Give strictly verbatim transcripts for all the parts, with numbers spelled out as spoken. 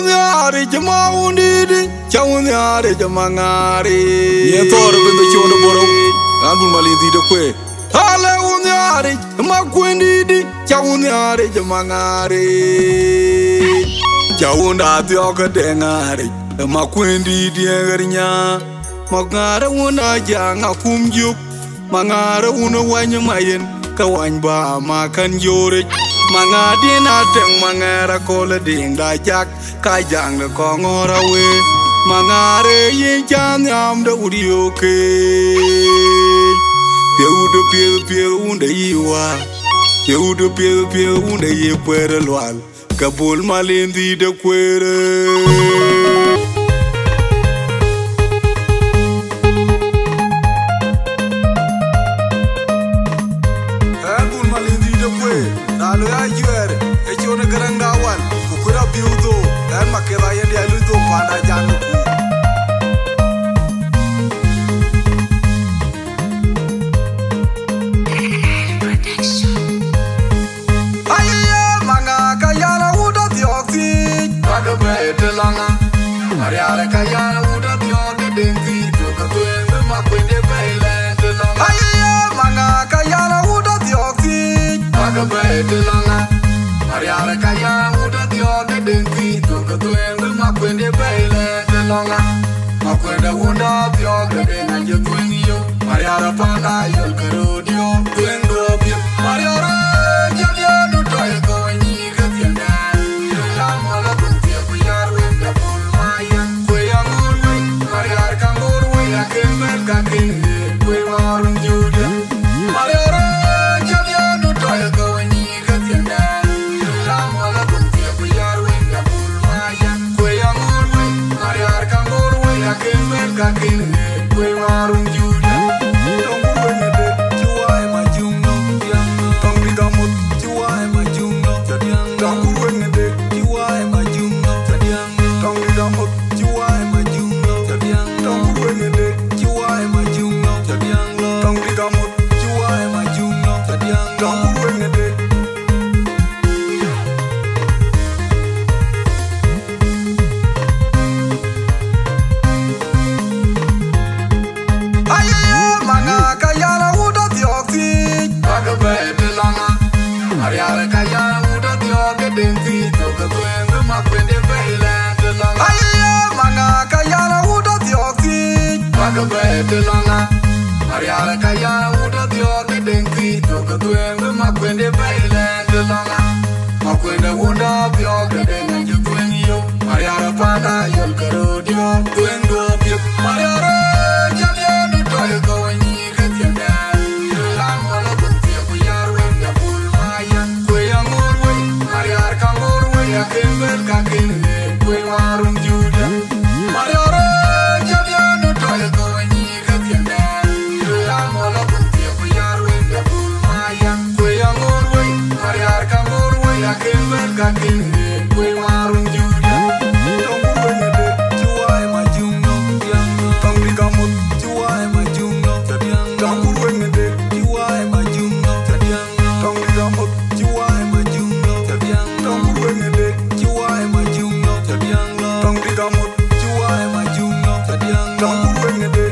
Nhiaaric ma wundït, ca wun nhiaaric ma ŋaaric. Ye thɔɔr ben de coon de bɔrou, an bun malin dhït de kueer. Ale wun nhiaaric ma kuëndït, ca wun nhiaaric ma ŋaaric. Ca wun da dhiɔk de ŋaaric, ma kuëndït ye ɣer nya. Ma ŋaar wun a jaŋ akum juk. Ma ŋaar wun wany ma yen, ka wany ba ma kan joric. Ma ŋaar din a teŋ ma ŋaar a kol diŋ da jak. Ka jaŋ de kɔŋɔr awe. Ma ŋaar e yin ca nhiam de wut yoke. Piɛth wut de piɛth, piɛth wun de yi wa. Piɛth wut de piɛth, piɛth wun de yi kueer lual. Ka bul malin dhït de kueer. Ɛ bul malin dhït de kueer, na lo ya juɛɛr, e con e Garaŋ da wal, ku kueer apiu dho, ɛn ma keth a yen dia lu dho panda jan ku. Aye, maŋa ka yan a wut a thiɔk thiic. Wak bɛ te lɔŋa. Mariar ka yan a wut a thiɔk de deŋ thiic, to ka tueŋ bi ma kuende bɛ ilɛ te lɔŋa. Aye, maŋa ka yan a wut a thiɔk thiic. Wak bɛ te lɔŋa. Mariar ka yan a wut a thiɔk de deŋ thiic, to ka tueŋ bi ma kuende bɛ ilɛ te lɔŋa. Ma kuende wunda thiɔk de deŋ a je tueŋ yo. Mariar panda yol ka rodio, tueŋ do bi. Mariar, jam ya du toy ko ni ka tienda. Lam wala kun tiek ku yar wen da bul ma yan. Kue ya ŋur wei, Mariar ka ŋur wei, a ken ben ka ken ne, kue warun juda. Mariar, jam ya du toy ko ni ka tienda. Lam wala kun tiek ku yar wen da bul ma yan. Kue ya ŋur wei, Mariar ka ŋur wei, a ken ben ka ken ne, kue warun juda. Tong ku weng de, ci wai ma jung no, tiang no. Tong di gamot, ci wai ma jung no, ca diang no. Tong ku weng de, ci wai ma jung no, ca diang no. Tong di gamot, ci wai ma jung no, ca diang no. Tong ku weng de, ci wai ma jung no, ca diang no. Tong di gamot, ci wai ma jung no, ca diang no. Tong ku weng de. Aye, maŋa ka yan a wut a thiɔk thiic. Wak bɛ te lɔŋa. Mariar ka yan a wut a thiɔk de deŋ thiic, to ka tueŋ bi ma kuende bɛ ilɛ te lɔŋa. Aye, maŋa ka yan a wut a thiɔk thiic. Wak bɛ te lɔŋa. Mariar ka yan a wut a thiɔk de deŋ thiic, to ka tueŋ bi ma kuende bɛ ilɛ te lɔŋa. Ma kuende wunda thiɔk de deŋ a je tueŋ yo. Mariar panda yol ka rodio, tueŋ do bi. Mariar, jam ya du toy ko ni ka tienda. Lam wala kun tiek ku yar wen da bul ma yan. Kue ya ŋur wei, Mariar ka ŋur wei, a ken ben ka ken ne, kue warun juda. Mariar, jam ya du toy ko ni ka tienda. Lam wala kun tiek ku yar wen da bul ma yan. Kue ya ŋur wei, Mariar ka ŋur wei, a ken ben ka ken ne, kue warun juda. Tong ku weng de, ci wai ma jung no, tiang no. Tong di gamot, ci wai ma jung no, ca diang no. Tong ku weng de, ci wai ma jung no, ca diang no. Tong di gamot, ci wai ma jung no, ca diang no. Tong ku weng de, ci wai ma jung no, ca diang no. Tong di gamot, ci wai ma jung no, ca diang no. Tong ku weng de.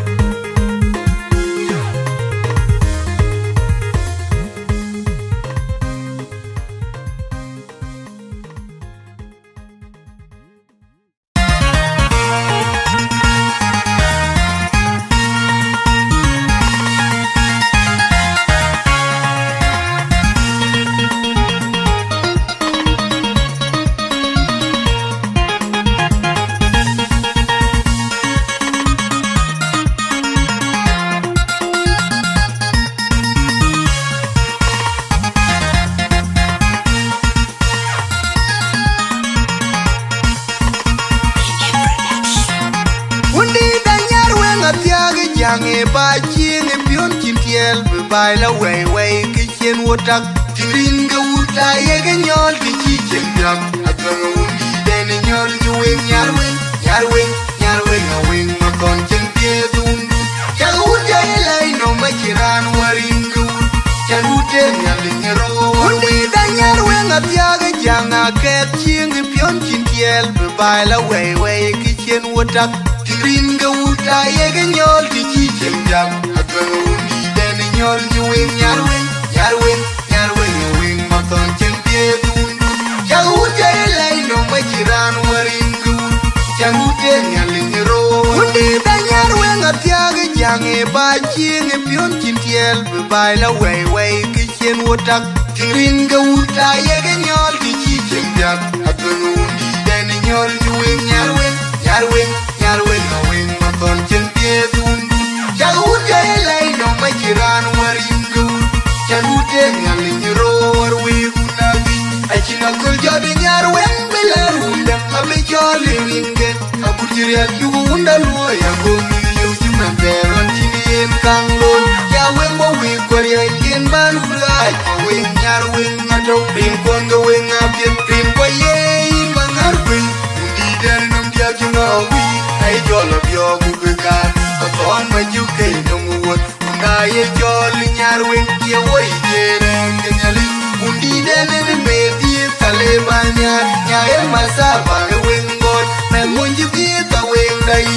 Wundït Anyar Weŋ athiäk ë jäŋ ë ba cieŋ ë piɔ̈n cïn tiɛɛl bï baai la wɛ̈i wɛ̈i kë cien wo tak. Tïŋ rin ke wut la yek ë nyɔɔl të cï cieŋ piɔ̈k. Athiäŋ ë wundït ɛn ë nyɔɔl cï weŋ Nyar Weŋ, Nyar Weŋ, Nyar Weŋ a weŋ ma kɔn cieŋ piɛth wundun. Cak wut jɔ ye lɛ̈i nɔm acïn raan wär rin ke wut. Cän wut tëë Nhialic ë rou wundït Anyar Weŋ athiäk ë jäŋ akɛ̈th cieŋ ë piɔ̈n cïn tiɛɛl. Ɛl bï baai la wɛi wɛi kë cïn wut tak. Tïŋ rin ke wut ta yek nyɔl tï cï cieŋ jam. Atueŋ wundït dɛn nyɔl cï wëŋ nyar wëŋ, nyar wëŋ, nyar wëŋ, wëŋ mathɔn cieŋ piɛth wundun. Cak wut jɛ ye lɛi nɔm ma cï raan wär rin ke wut. Can wut ye nhial rin roor. Wundït dɛn nyar wëŋ athiak ë jaŋ ë ba cieŋ ë piɔ̈n cïn tiɛɛl bï baai la wɛi wɛi kë cïn wut tak. Tïŋ rin ke wut ta yek nyɔl tï cï cieŋ piath. Atueŋ wundït dɛn nyɔl cï wëŋ nyar wëŋ, nyar wëŋ, nyar wëŋ, a wëŋ mathɔn cieŋ piɛth wundun. Cak wut jɔ ye lɛi nɔm ma cï raan wär rin ke wut. Can wut ye nhial rin roor wëi wun abï. Acïn aköl jɔt nyar wëŋ bï lɛɛr wundɛn abï cɔl ë rinke. Agut cï riɛl yuk wunda luɔi ago mïth yök cï man thɛɛr ɣɔn cïn yen kaŋ looi. Ya wëŋ bä wëi kuäär ya yen ban wut ɣaac. Wëŋ nyar wëŋ atɔ̈u rin kuɔn ke wëŋ apiɛth. Rin kuɔ ye yïn ba ŋär kuëny. Wundït dɛn nɔm diäk cï ŋɔɔk wïïr. Ai jɔl abiɔɔk ku bï kaar. Athɔɔn ma juk ke nɔm wuɔt. Wunda ye cɔl nyar wëŋ ye woi ye rɛɛŋ ke Nhialic. Wundït dɛn ë meth ye thale ba nhiaar. Nya ye matha ba ë wëŋ gɔɔt. Mɛn mony cï dhiëëth a wëŋ dai.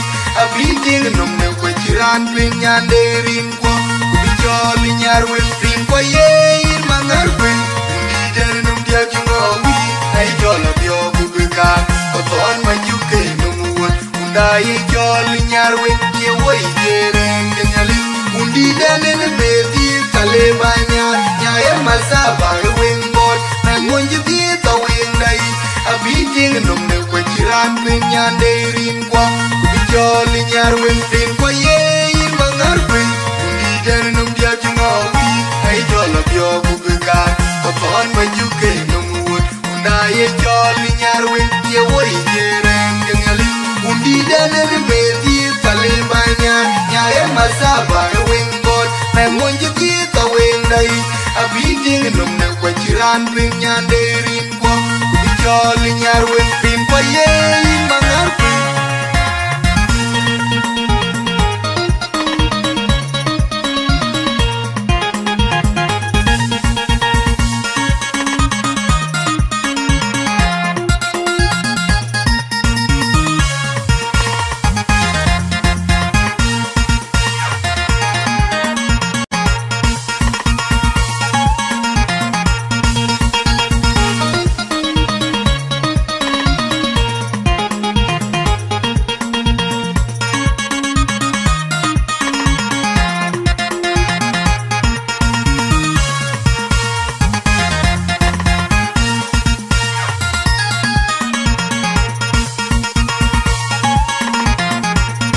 Abï tïŋ nɔm në kuec cï raan piny nyande rin kuɔ. Ku bï cɔl nyar wëŋ rin kuɔ ye yïn ma ŋär kuëny. Wundït dɛn nɔm diäk cï ŋɔɔk wïïr. Ai jɔl abiɔɔk ku bï kaar. Athɔɔn ma juk ke nɔm wuɔt. Wunda ye cɔl nyar wëŋ ye woi ye rɛɛŋ ke Nhialic. Wundït dɛn ë meth ye thale ba nhiaar. Nya ye matha ba ë wëŋ gɔɔt. Mɛn mony cï dhiëëth a wëŋ dai. Abï tïŋ nɔm në kuec cï raan piny nyande rin kuɔ. Ku bï cɔl nyar wëŋ rin kuɔ ye yïn ba ŋär kuëny. Wundït dɛn nɔm diäk cï ŋɔɔk wïïr. Ai jɔl abiɔɔk ku bï kaar. Athɔɔn ma juk ke nɔm wuɔt. Wunda ye cɔl nyar wëŋ ye woi ye rɛɛŋ ke Nhialic. Wundït dɛn ë meth ye thale ba nhiaar. Nya ye matha ba ë wëŋ gɔɔt. Mɛn mony cï dhiëëth a wëŋ dai. Abï tïŋ nɔm në kuec cï raan piny nyande rin kuɔ. Ku bï cɔl nyar wëŋ rin kuɔ ye yïn ba ŋär kuëny.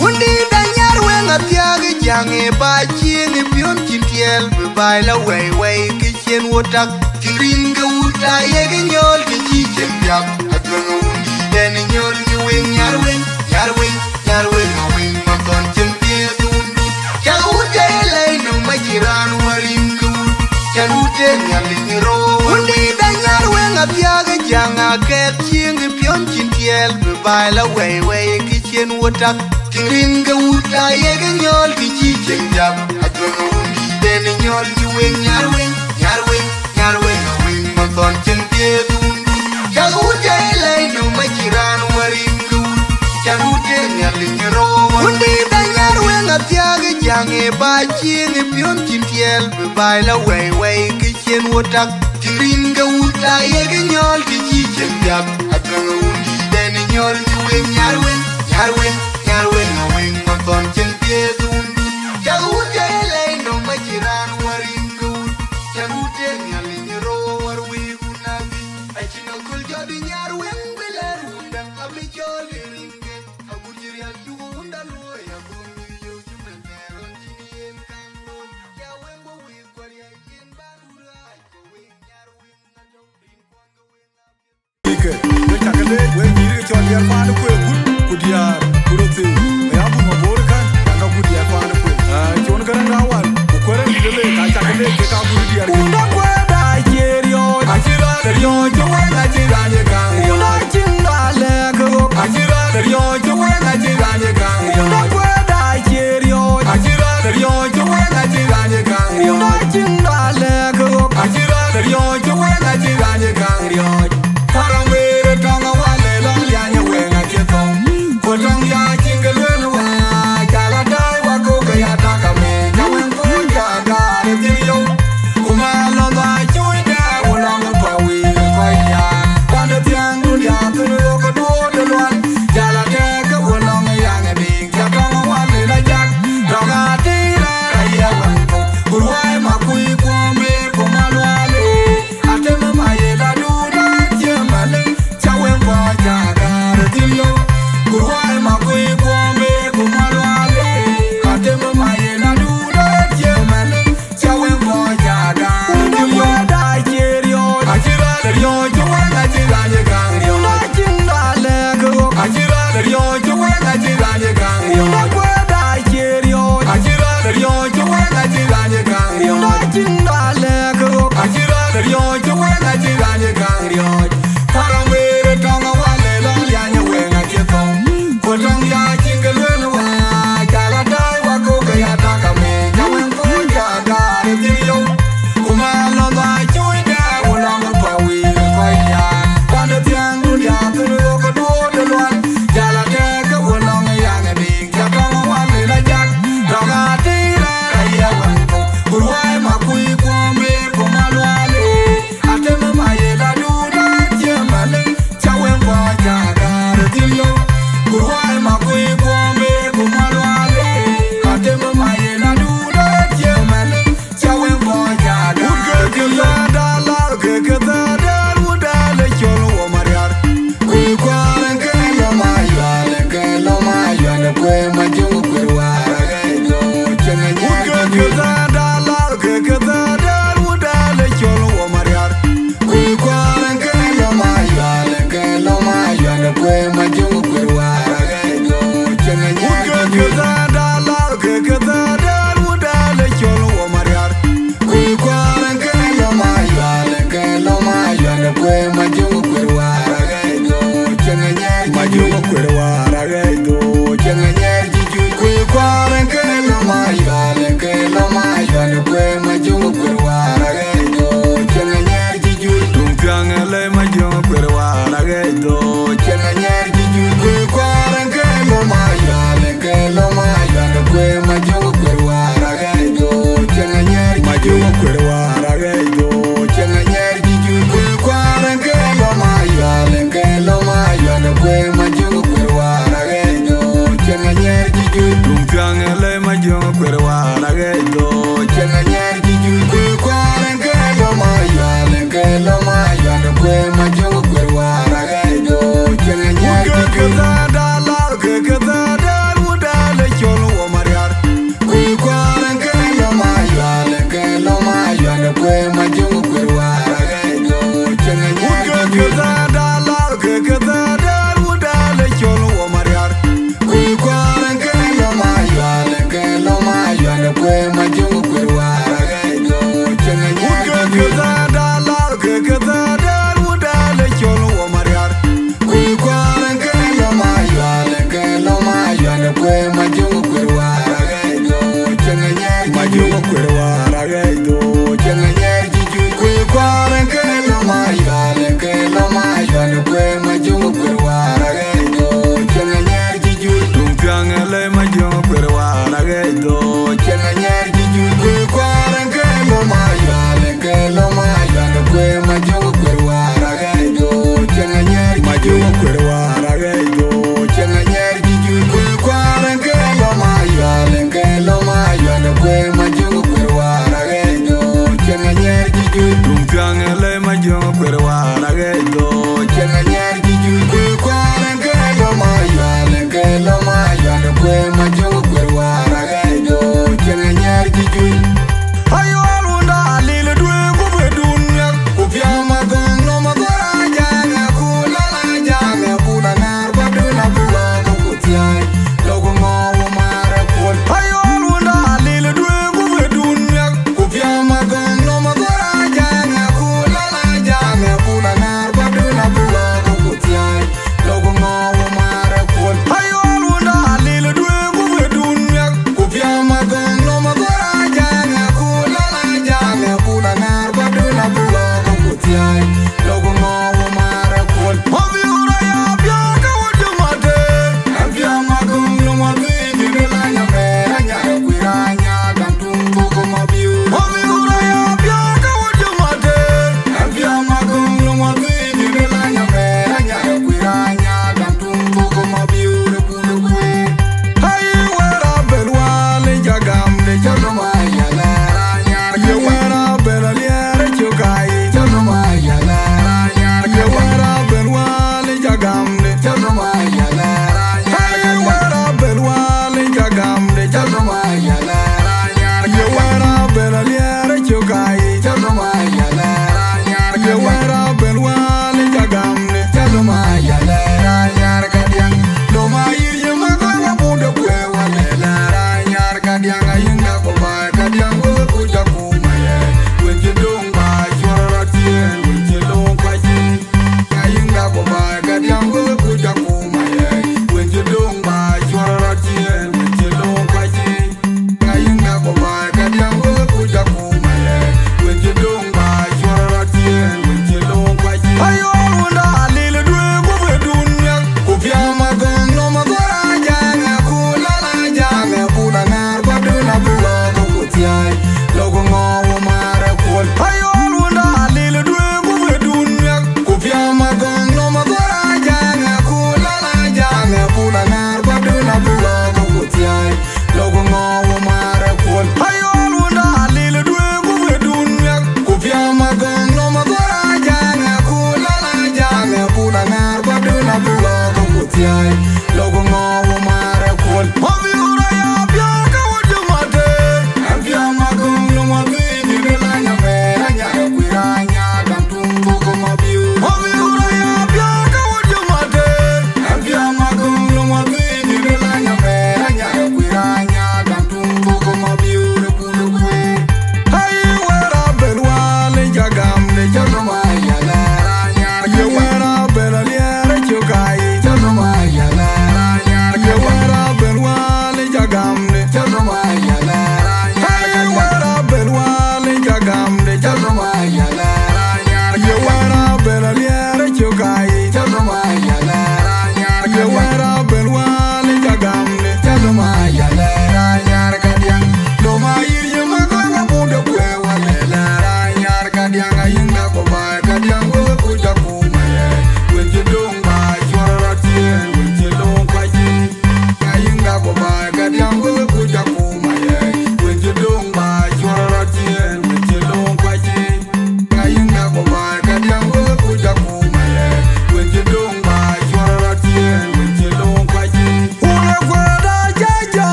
Wundït dɛn nyar wëŋ athiak ë jaŋ ë ba cieŋ ë piɔ̈n cïn tiɛɛl bï baai la wɛi wɛi kë cïn wut tak. Tïŋ rin ke wut ta yek nyɔl kë cï cieŋ piath. Atueŋ wundït dɛn nyɔl cï wëŋ nyar wëŋ, nyar wëŋ, nyar wëŋ, a wëŋ mathɔn cieŋ piɛth wundun. Cak wut jɔ ye lɛi nɔm ma cï raan wär rin ke wut. Can wut ye nhial rin roor. Wundït dɛn nyar wëŋ athiak ë jaŋ akɛɛth cieŋ ë piɔ̈n cïn tiɛɛl bï baai la wɛi wɛi kë cïn wut tak. Tïŋ rin ke wut ta yek nyɔl kë cï cieŋ jam. Atueŋ wundït dɛn nyɔl cï wëŋ nyar wëŋ, nyar wëŋ, nyar wëŋ, a wëŋ mathɔn cieŋ piɛth wundun. Cak wut jɔ ye lɛi nɔm ma cï raan wär rin ke wut. Can wut ye nhial rin roor. Wundït dɛn nyar wëŋ athiak ë jaŋ ë ba cieŋ ë piɔ̈n cïn tiɛɛl bï baai la wɛi wɛi kë cïn wut tak. Tïŋ rin ke wut ta yek nyɔl kë cï cieŋ piath. Atueŋ wundït dɛn nyɔl cï wëŋ nyar wëŋ, nyar wëŋ, nyar wëŋ, a wëŋ mathɔn cieŋ piɛth wundun. Cak wut jɔ ye lɛi nɔm ma cï raan wär rin ke wut. Can wut ye nhial rin roor wär wëi wun abï. Acïn aköl jɔt nyar wëŋ bï lɛɛr wundɛn abï cɔl ë rinke. Agut cï riɛl cuk wunda luɔi ago mïth yök cï man thɛɛr ɣɔn cïn yen kaŋ looi. Ya wëŋ bä wëi kuäär ya yen ban wut ɣaac. Ke, we cakë leec,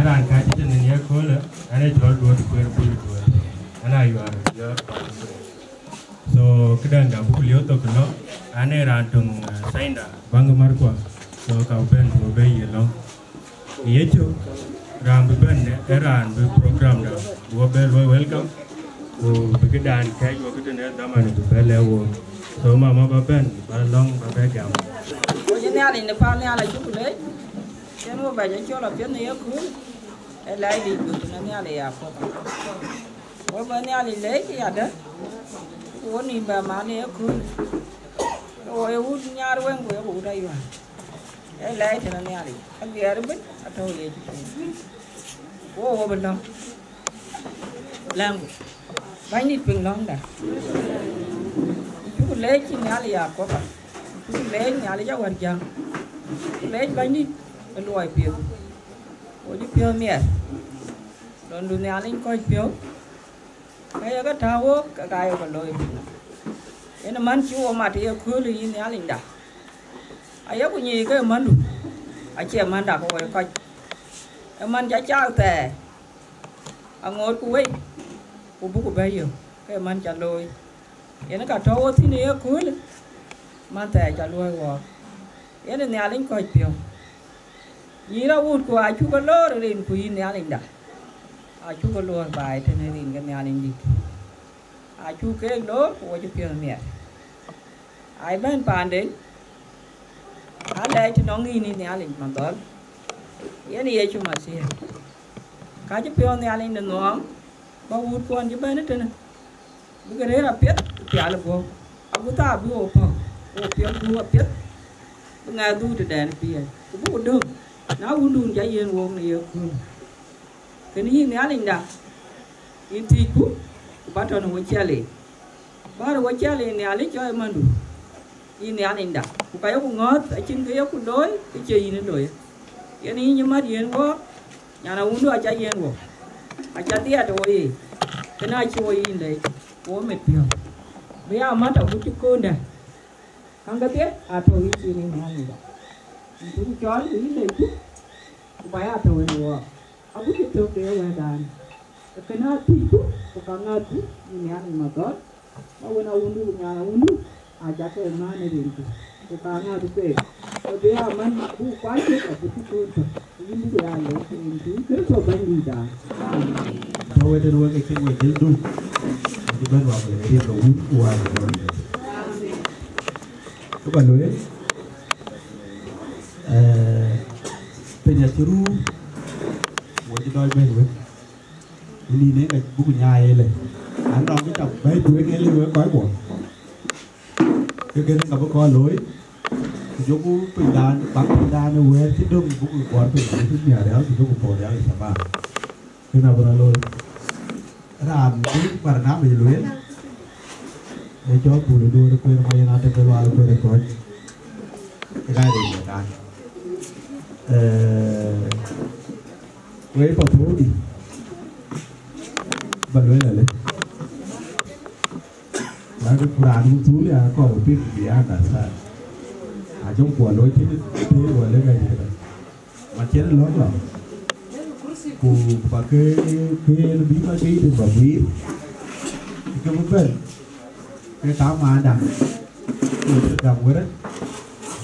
Raan ka cï tënë ye köölë, an, ee cɔl Duɔ̈t Kueer Bul Duɔ̈t. An, a yuar yɔ̈ɔ̈r paan. So, këdäŋ da buk lieu thok lɔ, an, ee raan töŋ, eh, Sainda, baŋ Markua. So, ka bɛ̈n ku bɛ ye lɔ. Yecu, raan bï bɛ̈n, ee raan bï program da, wo bɛ luɔi welcome, ku bï këdan kɛc wo këtënë dhaman bï bɛ lɛ̈k wo. So, mama ba bɛ̈n, ba lɔ̈ŋ, ba bɛ gam. Wo cï Nhialic në pan nhial acuk leec, cïn wo bɛ jɔ cɔl apiɛth në yekööl, ee lɛc dït gut në Nhialic ya kɔ̈k. Wo bɛ Nhialic leec yadë, wo nïm bɛ man në yekööl. Wo ye wut nyar weŋ ku ye wut ayuan. Ee lɛc tënë Nhialic, abiɛɛr ëbën atɔ̈u Yecu Kërtho. Wo wo bï lɔ̈ŋ. Lɛ̈ŋku. Bänydït piŋ lɔ̈ŋda. Cuk leec cï Nhialic ya kɔ̈k. Cuk leec Nhialic awär jäŋ. Cuk leec Bänydït ë luɔi piɛth. Wo cï piɔ̈u miɛt. Lɔndu Nhialic kɔc piɔ̈u. Ka ye ke tääu wok, ke ka ye ke looi piny. Yen man cï wo mat ye kööl yï Nhialicda. Ayeku nyic ke mandu, acie manda ke woi kɔc. Ee man ca cak thɛɛr, aŋootku wei, ku buku bɛ̈i yök, ke man ca looi. Yen ka tɔ̈u wo thïn ye kööl, man thɛɛr ca luɔ̈i wɔɔk. Yen Nhialic kɔc piɔ̈u. Nyïïr awut ku acuk ke loor rinku yï Nhialicda. Acuk ke loor baai tënë rin ke Nhialic dït. Acuk keek loor ku wo cï piɔ̈u miɛt. Ai bɛ̈n paanden, alɛɛc tënɔŋ yïn yï Nhialic Madhɔl, yen Yecu Mathiya. Ka cï piɔ̈u Nhialic në nhɔɔm, ba wutkuɔn cï bɛ̈n ëtënë. Bï ke rëër apiɛth ë pial ë guɔ̈u, agut thaa bï wo pɔ̈k, wo piɔ̈k gup apiɛth, bï ŋɛk dhuk tëdɛn ë piɛth, ku bï ku döŋ, na wundun ca yiɛ̈n wook në yekööl. Kënë yïn Nhialicda, yïn thiëcku, ku ba tɔ̈ në wociɛl yic. Bä rɔt wociɛl yic Nhialic cɔɔi mandu, yïn Nhialicda, ku ka yeku ŋɔ̈ɔ̈th acïn kë yeku looi, kë cie yïn ë looi. Yen yïn cï mat yiɛ̈n wook, nyan awundu aca yiɛ̈n wo, aca dhiɛɛt ë wo yiic, kënë acï wo yïn leec, wo mit piɔ̈u. Bï ya mat agut cï kööndä, käŋ kedhie aa tɔ̈u yïcin yïn Nhialicda. Yïn cuk cɔɔl ku yïn leecku, ku ba ya tɔ̈u ënë wɔɔk, agut cï tök de wɛ̈ɛ̈tdan. Kënë athiëcku, ku ka ŋäthku, yïn Nhialic Madhɔl, ba wën awundu ku nyan awundu, aca ke ŋään ë rinku, ku ka ŋäth keek, ke bï ya man buk kuany cök agut cï kööl tök, ku yïn buk ya leec rin cï Kërtho Bɛ̈nydïïtda. Amen. Tɔ̈ wek tënë wek ke cïn wek dhil duk, acï bɛ̈n wak wek rin ke wun ku wak wek. Kë ba lueel, eh, piny acï ruu, wo cï dɔc bɛ̈n wek. Ë nïn ë ka buku nyaai ëlë, an, nɔŋ kë ca bɛ̈i tueŋ ëlë wek kɔc kuɔ. Ke kënë ka bï kɔn looi, ku jɔku pinydan, bäk pinydan ë wɛ̈ɛ̈r cï döŋ, buku gɔ̈ɔ̈r piny, ku cï miäk rial, ku jɔku puɔ̈u rial ë thaman. Kënë abï rɔt looi. Raan bï barnamij lueel, ee cɔl Bul Duɔ̈t Kueer, ma yen atëk lual Kueer ë kɔc. Ë ka rin ë kan. Eh, Wei pa thuudi. Ba luel ale. Lagi kuran muthuli a kɔr pik bi understand. A jong kuɔ looi tini tini wale ka jikda. Ma cien lɔk lɔ. Ku ba ke ke bi ma ke ite ba guir. Ke bu ben. Ke ka manda. Ku gam were.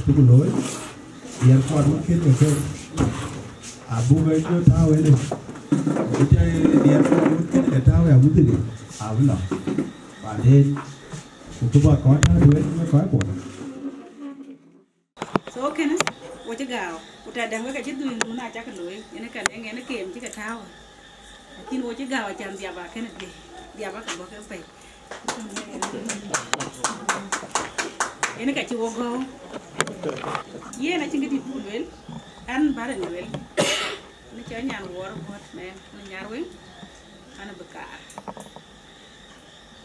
Tuku looi. Diɛɛr kuɔt wun kën ke kën. Abuk ë jɔ tääu ënë. Ku cä diɛɛr kuɔt wun kën ke tääu ë awuthini. Abï lɔ. Baden. Ku kë bɔt kɔn tääu duëër në kɔc kuɔn. So kënë, wo cï gääu. Ku tɛ̈däŋ wek acï dhuëëŋdun acäk looi. Yen ë ka leŋ yen ë kem cï ke tääu. Lakin wo cï gääu acan dhiap akënë dhiëc. Dhiap akë bɔ̈ ke pɛ̈i. Yen ka cï wo gɔ̈u. Yen acïn kë dït buk lueel, an bä rɛn lueel. Në cä nyan wuɔɔr guɔ̈t mɛn, në nyar weŋ, an bï kaar.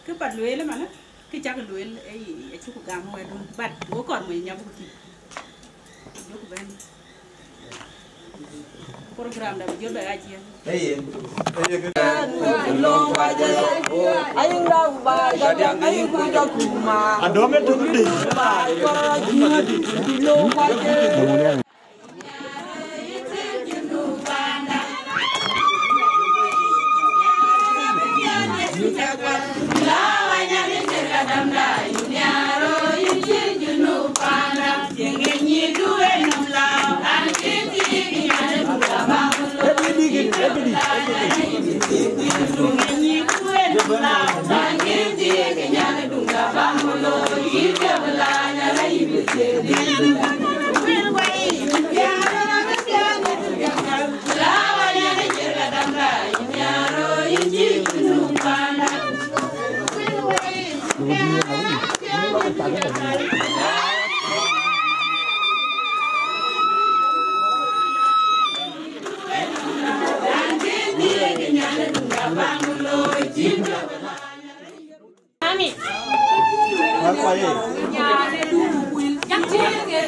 Kë bä lueel ëmënë, kë cäk lueel, ë, acuk gam wɛ̈tdun, but wo kɔr mony nya buk tïŋ. Jɔku bɛ̈n. Program da bï jɔ bɛ ɣac yɛn. Eye. Eye ke. Adɔm e tök de.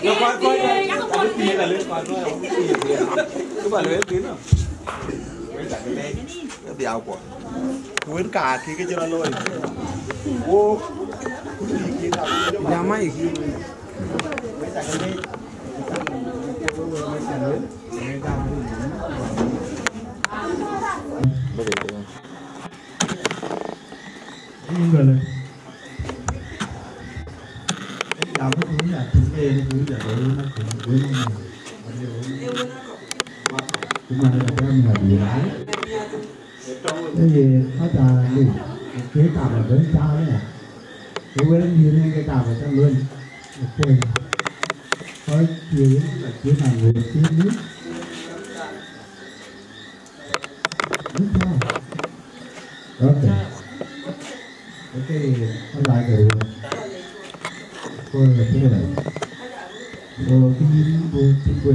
Kɔc kɔc, abï thiëëk alë, kɔc kɔc, abï thiëëk, abï thiëëk. Kë ba lueel thïn, wek cak leec, wek dhiau kuɔ. Ku wën ka kï ke cï rɔt looi. Wo, ku kï ka. Jam mic. Wek cak leec. Ëyïn gɔlë. Ë jam bï kuny a tïŋ ke yen kuny a looi na kuny wën ë mïth. Cï man ë ka jam ya bï raai. Ë ye kɔc aa liu, ke kam abën cä aya. Ke wën yïn ë ke kam acä luel. Ë kuny. Kɔc thiëëk yen ka cïn a luel cïn ni. Okay. Okay, I like it. Ko na tira. So, kini bo tikwe.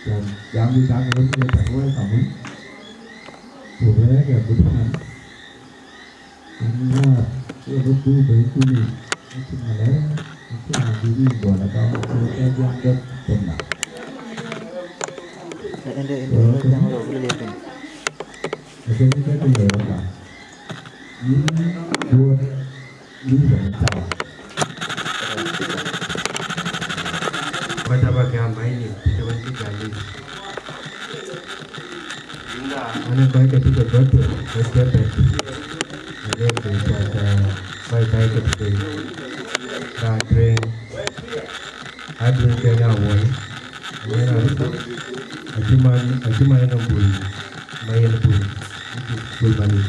Jam, jam di tak ni tak wa kamu. Ko bere ke butunan. Ënë, ë bï kuc bɛ̈ny kuc yic, acï malɛ̈k, acï raan bï yic gɔl ë gam, acï kɔc jam dɔ̈k thok na. Ënde, ënde, ënde, jam rou, bï lëk piny. Ënde, ënde, ënde, ënde, ënde, yïn duɔ̈t, yïn bɛ̈ny thawa. Kɔc abä ke amai ni, cï ke bɛ̈n cï gäl yic. Ane kɔc ke cï ke bɔ̈ tueŋ, ke cï bɛ̈n. Ane ke cɔk, eh, kɔc kɔc ke cï ke raan tueŋ. Aduëny ke nya woi. Ane raan, acï man, acï man nɔm bul, ma yen bul, bul malik.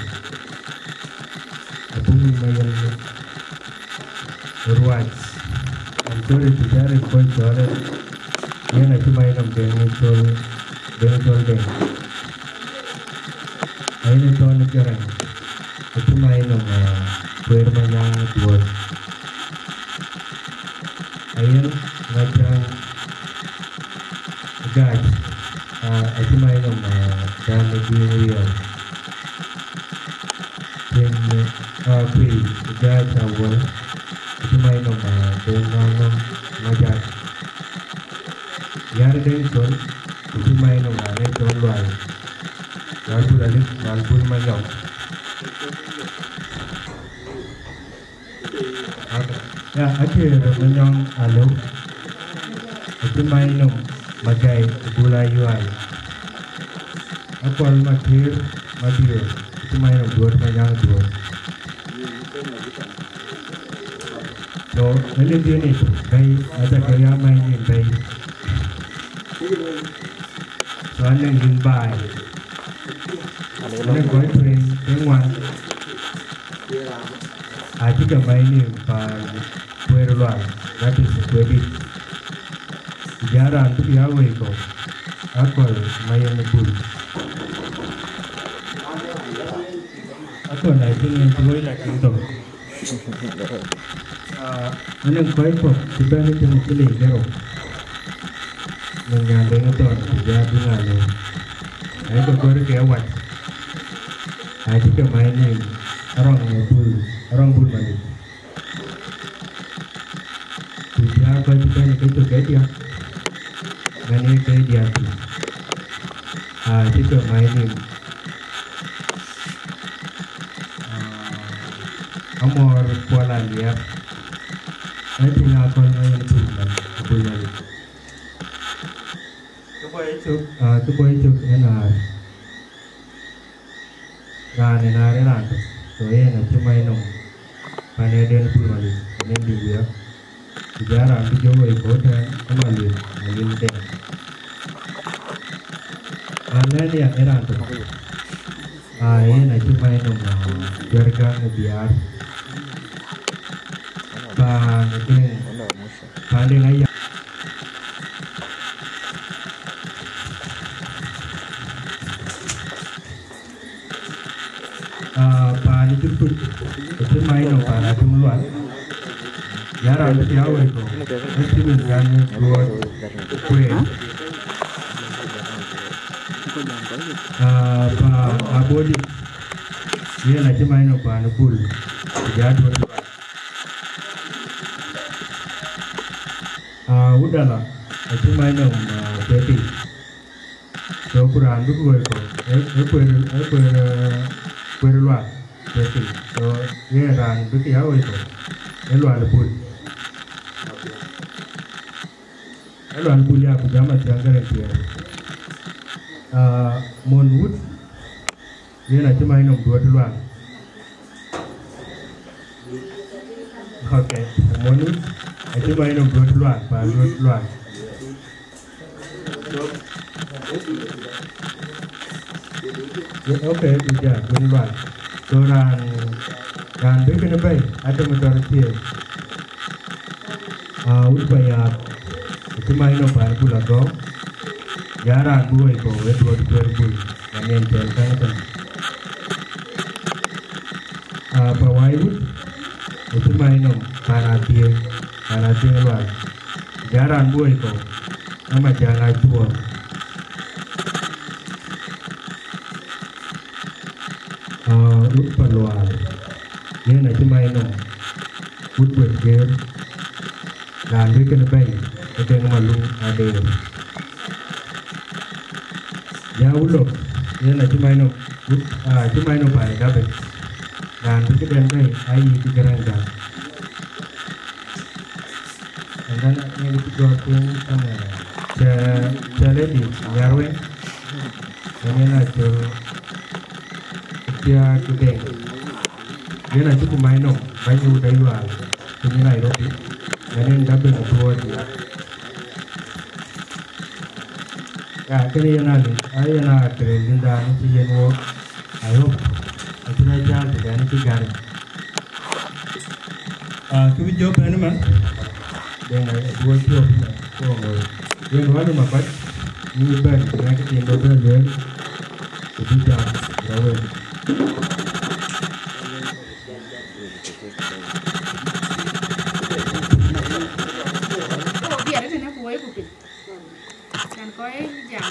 Abuk ma yen ruac. I'm sorry to share in kɔc cɔɔl ë. Yen acï mai nɔm Deŋ Col, Deŋ Col Deŋ. Ayen ë Thɔn Garaŋ. Acï mai nɔm, eh, Kueer Manyaŋ Duɔl. Ayen Ŋacaŋ Gac, ah, acï mai nɔm, ah, Dan Diŋ Riɛl. Kueny, ah, Kueny Gac Awuɔl, acï mai nɔm, ah, Deŋ Ŋaŋ nɔm Majak. Yar Deŋ Col, acï mai nɔm, ah, Deŋ Col Lual. Lual Bul Alik, Lual Bul Manyɔk. Ya, Aker Manyɔŋ Alou, acï mai nɔm Magai Bul Ayual. Akuɔl Makir Mabior, acï mai nɔm Duɔt Manyaŋ Duɔt. So, ëlë dhien ic bɛ̈i, aca ke ya mai nyin bɛ̈i. So, anëŋ yïn baai. Anëŋ kɔc tueŋ, ke ŋuan. Acï ke mai nïïm paan Kueer Lual, that is Kueer Dït. Ku jɔl raan bï ya wei kɔ̈u, Akɔl Mayen Bul. Akɔl, I think, yen cï woi la tiŋ thok. Ah, anëŋ kɔc kɔ̈k cï bɛ̈n ë tiŋ cï leec kerou. Në nyan Deŋ Thɔn, ku jɔl Duŋ Alou. Ayï ke gɔ̈r ke wac. Acï ke mai nïïm, Arɔŋ ë Bul, Arɔŋ Bul Malik. Ku jɔl kɔc cï bɛ̈n ke cök ke diäk, mɛn ye ke diäk thïn. Acï ke mai nïïm. Ah, Amɔ̈r Kuɔl Aliɛr, ë tiŋ Akɔl Mayen Bul Malik, Bul Malik. Kë bɔ̈ yecök, ah, kë bɔ̈ yecök ë Naar. Raan ë Naar ë raan tök. So yen acï mai nɔm pan ë den Bul Malik, ënën dï wiɛ̈k. Ku jɔl raan bï jɔ woi kɔ̈u tɛ̈n, ë Maluel, Maluel Deŋ. Alɛn ya ë raan tök. Ah, yen acï mai nɔm, ah, Juɛ̈r Gäŋ ë Biaar. Paan ë Deŋ, paan Deŋ aya. Ah, paan ë Jur Kuc, acï mai nɔm paan Atem Lual. Ya raan bï ya woi kɔ̈u, ë Stephen Gäŋ Duɔt Kueer. Ah, paan Abodït, yen acï mai nɔm paan ë Bul, ku jɔl Duɔt Lual. Ah, wudala, acï mac nɔm, ah, thirty. So, ku raan bï woi kɔ̈u, ë, ë kueer, ë kueer, eh, kueer luaak, thirty. So, ye raan bï ke ya woi kɔ̈u, ë Lual Bul. Ë Lual Bul ya ku jam Athiäŋ Garaŋ Thiëër. Ah, Mon Wut, yen acï mac nɔm Duɔ̈t Luaŋ. Okay, Mon Wut, acï mac nɔm Duɔ̈t Luaŋ, paan Duɔ̈t Luaŋ. Ye, okay, ku ja, Duɔ̈t Luaŋ. So raan, raan bï kënë bɛ̈i, Atem Tɔr Thiëër. Ah, wut Payaath, acï mac nɔm paan Bul Agɔ̈k, ya raan bï woi kɔ̈u ë Duɔ̈t Kueer Bul, yen yen cɔl Kaŋ Tɛ̈n. Ah, Pawai Wut, acï mac nɔm paan Athiëŋ, paan Athiëŋ Lual, ya raan bï woi kɔ̈u, ë Majaŋ Acuɔɔr. Ah, wut Palual, yen acï mac nɔm, wut Kueth Geer, raan bï kënë bɛ̈i, ë Deŋ Maluŋ Adeer. Ya wut Lok, yen acï mac nɔm, wut, ah, acï mac nɔm paan Gabic, raan bï këden bɛ̈i, ayï kë Garaŋ Gak. And then, uh, maybe to go to, uh, the, the lady, Nyarweng, and then I tell Tia today. Then I took my no, by you, the you are, in Nairobi, and then that been a poor dear. Ya, kënë yen a lec, a yen a kërel yïnda në cï yen wok. I hope acïn a cäl tëden cï gäri. Ah, kë bï jɔ bɛ̈n ëmën, then I do a cop ëmën, so ŋoi. Yen wän ë Makuac, yïn bï bɛ̈n, ku ŋɛk kë cïn bä bɛ̈n lueel, ku bï jam, rɔ wël. Can kɔc jam.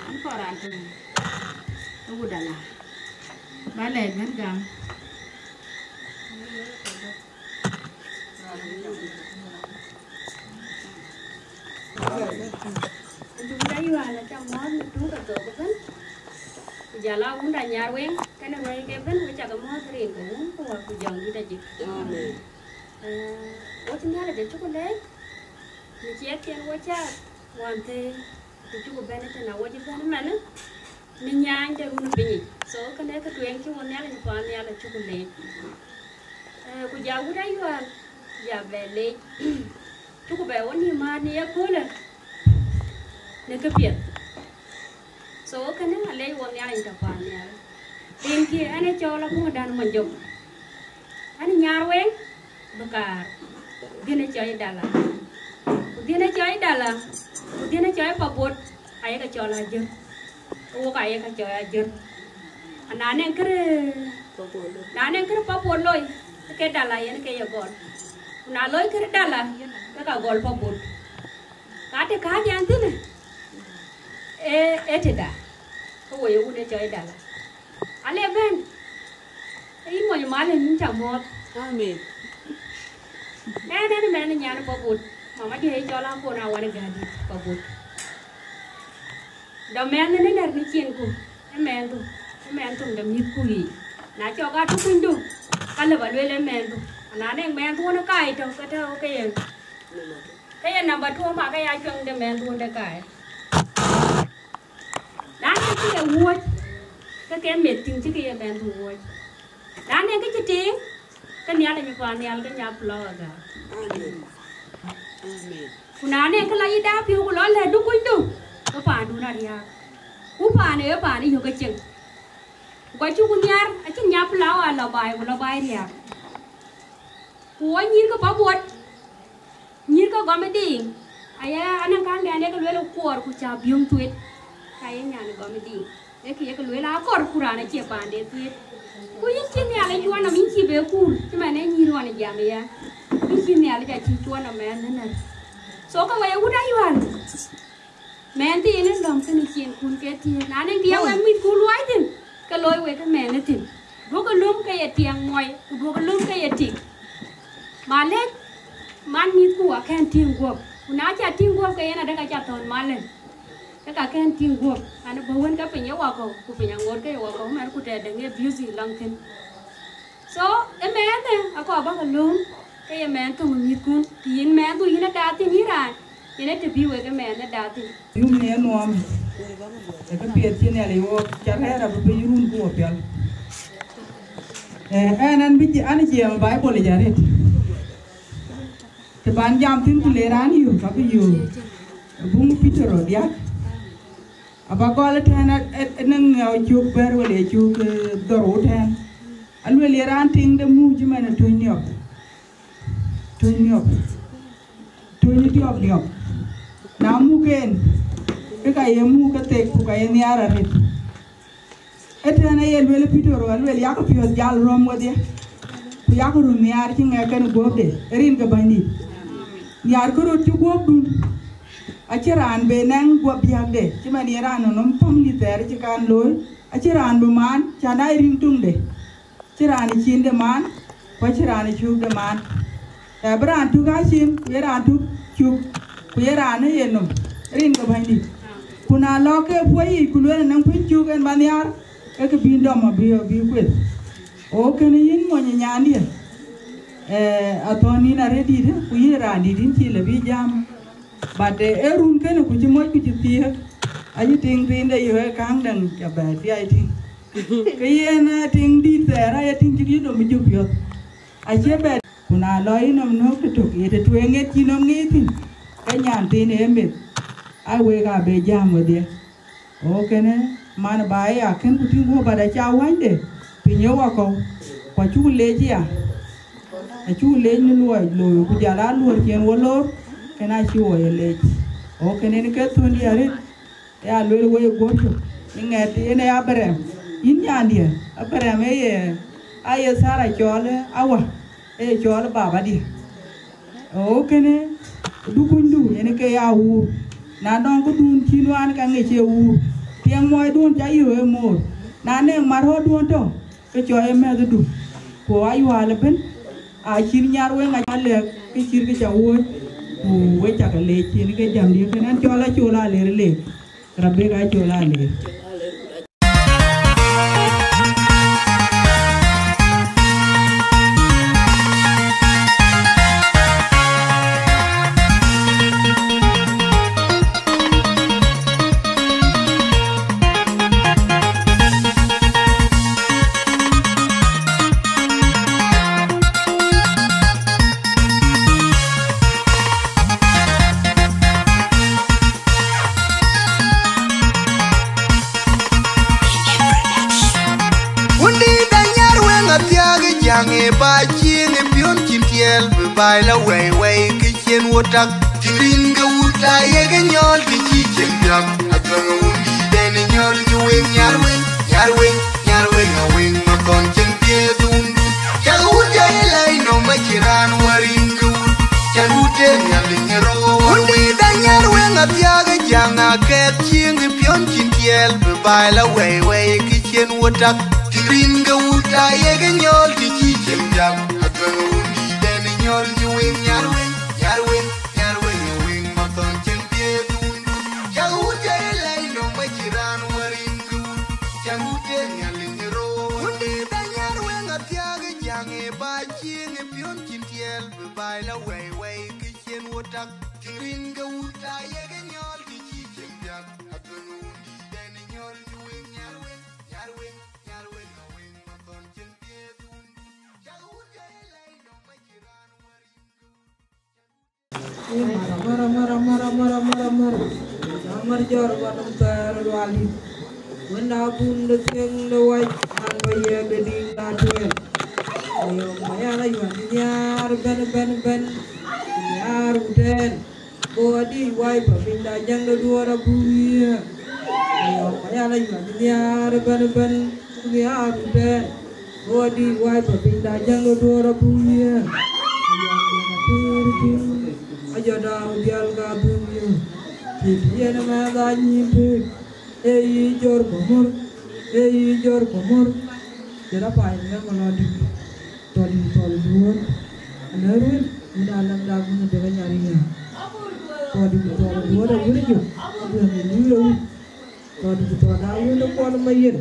An kɔɔr raan töŋ. Ë wudala. Ba lɛc bɛ̈n gam. Duk da yual aca mɔ̈ɔ̈th në tuk athok ëbën. Ku jɔl a wunda Nyarweng, kënë ruɛ̈ike ëbën, wek cakë mɔ̈ɔ̈th rin ke Wun ku Wät ku Jɔŋdït ajik. Amen. Eh, wo cï Nhialic acuk leec, në ciɛɛŋken wo cä ɣɔn thëëi, ku cuk bɛ̈n ëtënë, wo cï bɛ̈n ëmɛnë, në nyaany de run ë pinyic. So, kënë kë tueŋ cï wo Nhialic paannhial acuk leec. Eh, ku ja wut Ayual, ja bɛ leec. Cuk bɛ wo nïïm määt në ye köölë, në këpiɛth. So, kënë alec wo Nhialic tɔ̈ paannhial. Rinkië, ɣɛn ë cɔl Abuŋ Dan Monyjok. Ɣɛn ë Nyarweng, bï kaar. Dhiën ë cɔl Dala. Ku dhiën ë cɔl Dala, ku dhiën ë cɔl Pabot, ayek cɔl Ajer. Wok ayek cɔl Ajer. Na nɛŋ kërë, na nɛŋ kërë Pabot loi, ke Dala yen ke ye gɔl. Ku na loi kërë Dala, ke ka gɔl Pabot. Ka të kääc ɣɛn thïn, ee, ee tëda, ke wo ye wun ë cɔl Dala. Ale bɛ̈n, ee yïn mony mal, yïn ca mɔ̈ɔ̈th. Amen. Ɣɛn, ɣɛn ë mɛnh nyan Pabot, mama diɛ̈ ye cɔl Akon Awan Gädït Pabot. Dɔ mɛnh në nɛ̈r në ciɛɛŋku, ë mɛnhdu, ë mɛnh thöŋ de mïthku yiic. Na cɔk atukunydu, ka lëu ba lueel ë mɛnhdu. Na nɛŋ mɛnhduɔn ë kaai tɔ̈, ke tɔ̈ ke ye, ke ye number two, ama ke ya cuɛŋ de mɛnhduɔn de kaai. Na nɛŋ kë ye wuɔ̈c, ke ke meth tïŋ cï ke ye mɛnhdu wuɔ̈c. Na nɛŋ kë cï tiiŋ, ke Nhialic ë paannhial ke nya flower gäär. Amen. Amen. Ku na nɛŋ kë la yï dap piɔ̈u ku lɔ lɛ̈tdu kunydu, ke paandun ariääk. Ku paan ë paan ë yök ke cieŋ. Ku ka cuk nhiar, acïn nya flower lɔ baai ku lɔ baai riääk. Ku wo nyïïr ke Pabot, nyïïr ke Gɔm ë Diiŋ, aya anɔŋ kaŋ dɛn ye ke lueel kuɔɔr ku cä biöŋ thuet, ka ye nyan ë Gɔm ë Diiŋ. Ee kë ye ke lueel akɔɔr ku raan acie paande thuet. Ku yïn cï Nhialic cuɔn nɔm, yïn cï be kuur, cï man ee nyïïr ɣɔn ë jam aya. Yïn cï Nhialic acï cuɔn nɔm mɛɛn ënɛ̈n. So ke we ye wut Ayual. Mɛɛn thïn ë lɔ̈m kënë ciɛɛŋkun ke thiëëk. Na nɛŋ kë ye wek mïthkun luɔi thïn, ke looi wek ë mɛɛn ë thïn. Duökï löm ke ye tiɛŋ muɔi, ku duökï löm ke ye tik. Malec, man mïthku akën tïŋ guɔ̈p, ku na ca tïŋ guɔ̈p ke yen adek aca thɔ̈n malec. Ke ka kën tïŋ guɔ̈p, an bɔ̈ wën ke piny ë wakɔ̈u, ku piny aŋoot ke ë wakɔ̈u, mɛn ku tɛ̈dë ŋe abuse lɔŋ thïn. So, ë mɛɛndë akɔɔr bäk lööm, ke ye mɛɛn töŋ ë mïthkun, të yïn mɛɛndu yïn adaat thïn yïn raan, yen ë të bï wek ë mɛɛn adaat thïn. Yum në nuɔɔm, ë kë piɛth cï Nhialic wook, ca rɛ̈ɛ̈r abï piny run ku wo piɔl. Eh, ɛn, ɛn bï ji-, an jiɛɛm Bible yic arëët. Të ban jam thïn ku le raan yök, ka bï yök. Buŋ Petero diäk. Aba gɔl ëtɛ̈ɛ̈n, ë, ë, ë nɔŋ ŋɛu cuk bɛ̈r wala cuk, eh, dhorou tɛ̈ɛ̈n. Aluel ye raan tiŋ de muk cï man ë töny niɔp. Töny niɔp. Töny diɔp niɔp. Na muk en, ke ka ye muk ke thek ku ka ye nhiaar arëët. Ëtɛ̈ɛ̈n aye luel Petero, aluel, yak piɔ̈ɔ̈th jal röm wedhie, ku yak run nhiaar cï ŋɛk kën guɔ̈pde, ë rin ke Bɛ̈nydït. Nhiaarkë röt cï guɔ̈pdun. Acïn raan bï nɛŋ guɔ̈p biäkde, cï man ye raan nɔm family thɛɛr cï kan looi, acïn raan bï maan, cän aa ye rïŋ töŋde. Cïn raan ë cin de maan, ku acïn raan ë cuk de maan. Ë bï raan tök aa cin, ku ye raan tök cuk, ku ye raan ë ye nɔm, rin ke Bɛ̈nydït. Ku na lɔ ke puɔ̈i yic, ku lueel anɔŋ kuëny cuk en ba nhiaar, ke kë bï dɔm abï, abï kueth. O kënë yïn mony ë nyandiɛ̈, eh, athɔ̈n yïn arëët dït, ku yïn raan dït yïn cï lë bï jam. But, eh, ee run kënë ku cï moc ku cï thiëëk, acï tiŋ thiinde yök ë kääŋ däŋ ca bɛ thiai tïŋ. Ke yen, eh, tiŋ dït thɛɛr aye tiŋ cï yï dom ë jök piɔ̈th. Acie bɛ, ku na lɔ yï nɔm nöök tëtök, ye të tueŋ ŋiɛt cï nɔm ŋic thïn, ke nyan thiin ee meth, aa wek aa be jam wedhie. Go kënë man ba ya kën ku tïŋ guɔ̈p, but aca wanyde piny ë wakɔ̈u, ku acuk leec ya, acuk leec në luɔi looi, ku jal aa luɔ̈ɔ̈r cï en wo loor, kën acï wo ye leec. Go kënë en ke thöndï arëët, ya lueel wei guɔ̈p cök, ë ŋɛt yen ë Abraham, yïn nyandiɛ̈, Abraham ë ye, aa ye Thara cɔɔl ë Awa, ë ye cɔɔl ë babadiɛ̈. Ɣöö kënë du kunydu yen ke ya wuur. Na nɔŋ këdun cï nuan ka ŋic ë wuur, tiɛŋ muɔɔcduön ca yök ë moor. Na nɛŋ mat rɔ̈ɔ̈rduön tɔ̈, ke cɔɔc ë mɛ̈thëdu. Ku ayual ëbën, acït nyar weŋ aca lɛ̈k, ke cït kë ca wuöc, ku we cakë leec, yen ke jamdiɛ̈ kënë an cɔl acol aleer leec. Rabek acol aleer. Wundït anyar weŋ athiäk ë jaŋ ë ba cieŋ ë piɔ̈n cïn tiɛɛl bï baai la wɛi wɛi kë cien wo tak. Cïn rin ke wut la yek ë nyɔɔl kë cï cieŋ piɔ̈n. Ajuɔŋ ë wundït en ë nyɔɔl cï weŋ nyar weŋ, nyar weŋ, nyar weŋ aweŋ ma thɔn cieŋ piɛth wundun. Cak wut jɔ ye lɛi nɔm acïn raan wär rin ke wut. Cän wut en Nhialic ë rou wundït anyar weŋ athiäk ë jaŋ akɛɛth cieŋ ë piɔ̈n cïn tiɛɛl bï baai la wɛi wɛi kë cien wo tak. Cïn rin ke wut la yek ë nyɔɔl kë cï cieŋ piɔ̈n. Ajuɔŋ ë wundït en ë nyɔɔl cï weŋ nyar weŋ, nyar weŋ, nyar weŋ aweŋ ma thɔn cieŋ piɛth wundun. Cak wut jɔ ye lɛi nɔm acïn raan wär rin ke wut. Cän wut en Nhialic ë rou wundït anyar weŋ athiäk ë jaŋ ë ba cieŋ ë piɔ̈n cïn tiɛɛl bï baai la wɛi wɛi kë cien wo tak. Cïn rin ke wut la yek ë nyɔɔl kë cï cieŋ piɔ̈n. Ajuɔŋ ë wundït en ë nyɔɔl cï weŋ nyar weŋ, nyar weŋ, nyar weŋ aweŋ ma thɔn cieŋ piɛth wundun. Cak wut jɔ ye lɛi nɔm acïn raan wär rin ke wut. Mara, mara, mara, mara. Amar jɔr ba nɔm thɛɛr luali. Wën na bun de thiëŋ de wac, an ba yɛɛk de diŋ na tuɛɛl. Ayɔm ba yal ayuan nhiaar bɛn, bɛn, bɛn. Nhiaar wutɛɛn. Go adï wai ba piny da jäŋ de duɔɔr abuk yiëë. Ayɔm ba yal ayuan nhiaar bɛn, bɛn. Nhiaar wutɛɛn. Go adï wai ba piny da jäŋ de duɔɔr abuk yiëë. Ayɔm ba piny. Ajɔ dau dial ka abuk yiëë. Cït yen mɛn dha nyïn pek. Ee yï jɔr ba mör, ee yï jɔr ba mör. Jɔt apaany në ŋö lɔ dït, tɔ̈ dït thɔl duöör. Lɛ̈ɛ̈r wën, wun aa läŋ dak wun ë dek anyar ëya. Kɔɔr dït tɔɔr duɔ̈ɔ̈r ë wun ë jök, duëŋ ë luui rou. Kɔɔr dït tɔɔr dak wun ë kuɔl ë mayen,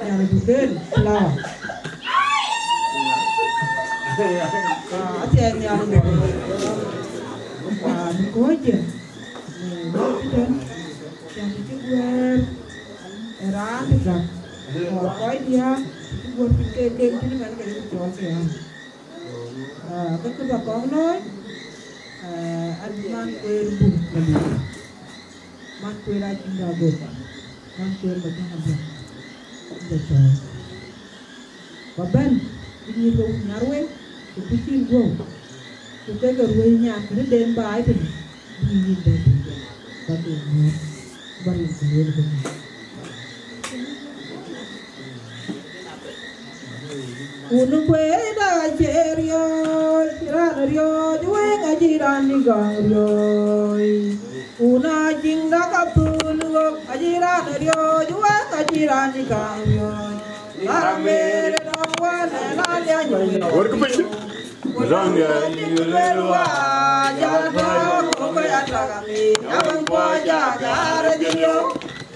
nyan ë duken flower. Ah, athiɛɛi nhial ë duken. Ah, bï kɔ̈ɔ̈c jɛ. Eh, wek cï tën, cän të cï guɛ̈ɛ̈r ë raan të gäk. Kɔɔr kɔc diäk, të cï guɔ̈ɔ̈r piny ke kem cïn ëmɛn ke cï cɔɔl ke ɣän. Ah, ke kë ba kɔŋ looi, ah, abï man kueer buk Malith, man kueer Aciëŋ Dagok, man kueer Majaŋ Abiɔk, ëbɛ̈n cɔɔl. Ba bɛ̈n, bï nyïïr ke wun nhiar wei, ku kuc cïn guɔ̈u, ku kek ke ruëëny nyan kënë den baai tënë, bï yïn bɛ̈n tënë, ba ke nyuɔɔth, ba rin ku lueel ke nyuɔɔth. Wun kueer da acie riɔ̈ɔ̈c, raan riɔ̈ɔ̈c, wek acï raan dï gam riɔ̈ɔ̈c. Wun Aciëŋ da ka thul ɣok, acï raan riɔ̈ɔ̈c, wek acï raan dï gam riɔ̈ɔ̈c. Raan Meri dɔm wän ë la liany wei. Wärkï piny. Raan ya yï luel wa, jal tɔ̈ ku bï ya tɔ̈ ka mi, ya wën kuɔ ja gaar dï riɔ̈ɔ̈c.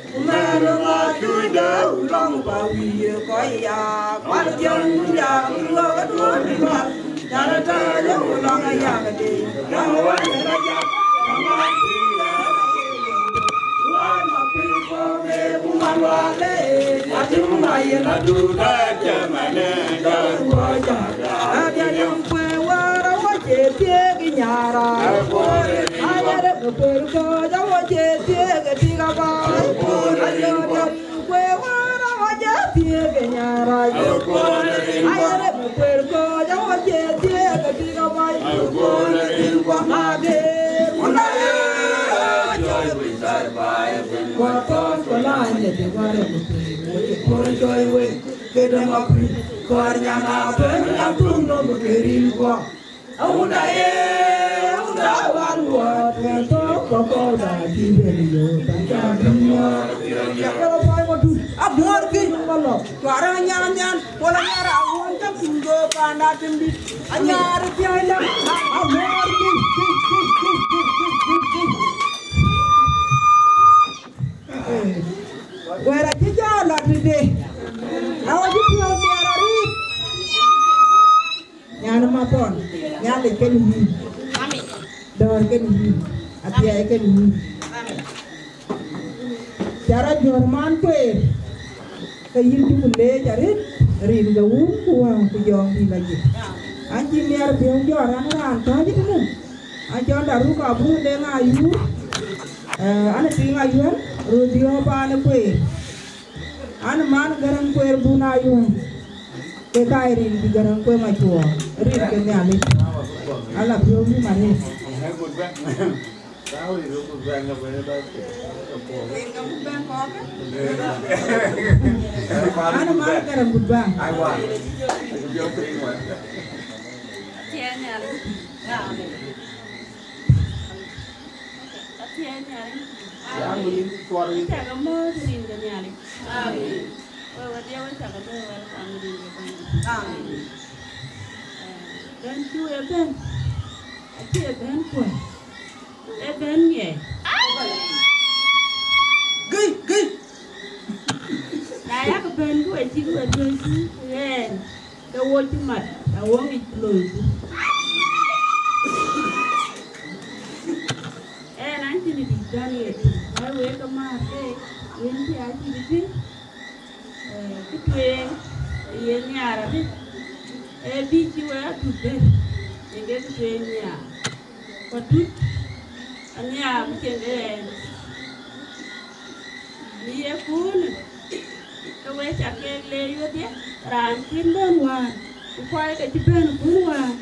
Ku mɛn ma cuc de ulɔŋ ba wiye kɔc ya, kual jam ya ku luɔk duɔ̈ɔ̈r bï lual. Jal tɛ̈ ye ulɔŋ ya ke de, ya wän ë la ya, ya ma pïïr ë la pïïr. Wän ma pïïr kɔ̈k ë ku man wale, atim ma yen adu da cɛ mɛn ë jal kuɔ ja. Abia yam kueer wäär awä cie thiëëk ë nyara. Ayare me kueer kɔc awä cie thiëëk ë tik abac. Ayare me kueer wäär awä cie thiëëk ë nyara. Ayare me kueer kɔc awä cie thiëëk ë tik abac. Mager wunda ye. Kuat kɔc ku la nyɛ de ware me kueer wä cie kuɔr cɔi wei. Këde ma kuc kɔɔr nyan a bɛ̈n a tuŋ nɔm ke rin kuɔ. Awunda ye, awunda wan wuɔt, ke thok kɔkɔu da cï ben yo, ta ca dum ŋɔɔr. Kɔlɔ pɔi ma tut, abuɔɔr ki, kɔlɔ. Cuarä nyan nyan, kɔlɔ nyar a wuɔn ca kum do panda tim dit. Anyar piai da, abuɔɔr ki, ki, ki. Wɛ̈ɛ̈r acï jɔ lɔ tëde. Awä cï piɔ̈u miɛɛr arït. Nyan ë mathɔn, Nhialic kën yïn. Dɔ̈ɔ̈r kën yïn. Athiɛɛi kën yïn. Ca rɔt jɔ̈ɔ̈r man kueer, ke yïn cuk leec arëët, rin ke wun ku wään ku jɔŋdït lɔ jik. An cï miɛɛr piɔ̈u jɔ̈ɔ̈r an raan kääc tënë. An cɔl Daruk Abur Deŋ Ayuur, eh, an tiŋ Ayuɛn, röt diɔ̈ɔ̈r paan ë kueer. An man Gäräŋ kueer bun Ayuɛn. Ke ka rin cï Gäräŋ kueer Macuɔɔr, rin ke Nhialic. Ala piɔ̈u bï Maria. An man Gäräŋ gut bäŋ. Athiɛɛi Nhialic. Amen. Athiɛɛi Nhialic. Amen. Cak amɔ̈ɔ̈th rin ke Nhialic. Amen. Wek wedhie wek cak amɔ̈ɔ̈th rin ke Bɛ̈nydït. Amen. Eh, bɛ̈n cï wek bɛ̈n, acie bɛ̈n kuɔ̈c, ee bɛ̈n ŋiɛc. Gëi, gëi. Na yak bɛ̈n ku acïk we tueŋ ɣɛn, ke wo cï mat, awɔŋic loiku. Ɣɛn an cïn dït bɛ̈n ɣet, wɛ̈ɛ̈r wek ke määr keek, wën cï acïk tïŋ. Eh, kë tueŋ ë ye nhiaar arëët, ee bï cï wek adut bɛ̈n, yen ke kë tueŋ nhiaar. Ku adut anhiaar bï cieŋ de ɣɛn. Në ye kuunë, ke wek ca keek leec wedhie, raan cïn bɛ̈n wään, ku kɔc ke cï bɛ̈n kuun wään,